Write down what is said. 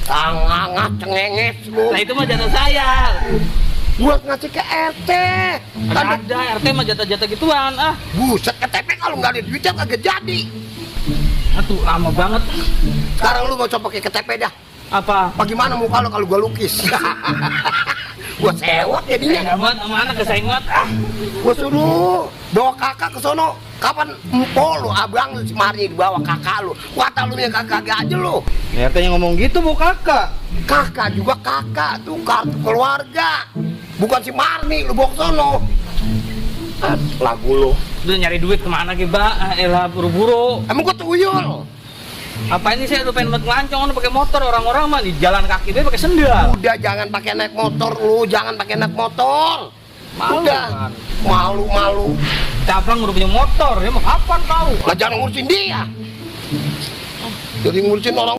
Sangat cengenges lu. Nah itu mah jatah saya. Buat ngasih ke RT. Ada RT mah jatah-jatah gituan. Buset, KTP kalau nggak ada duitnya kagak jadi. Aduh lama banget. Sekarang lu mau coba pakai KTP dah. Apa? Bagaimana muka lu kalau gua lukis? Gua sewot jadinya. Amat sama anak kesaingat. Gua suruh bawa kakak ke sono. Kapan empo lu, abang lu si Mari dibawa kakak lu. Kata lu yang kagak aja lu. RT-nya ngomong gitu bu kakak. Kakak juga kakak tuh, kartu keluarga. Bukan si Marni lu bawa ke sono. Lagu lu. Udah nyari duit kemana ki mbak? Elah buru-buru. Emang gua tuyul. Apa ini saya udah pengen melancong pakai motor, orang-orang mah di jalan kaki dia pakai sendal. Udah jangan pakai naik motor lu, jangan pakai naik motor. Malu, Udah kan? malu. Caplang udah punya motor, dia mau kapan tahu? Lah jangan ngurusin dia. Jadi ngurusin orang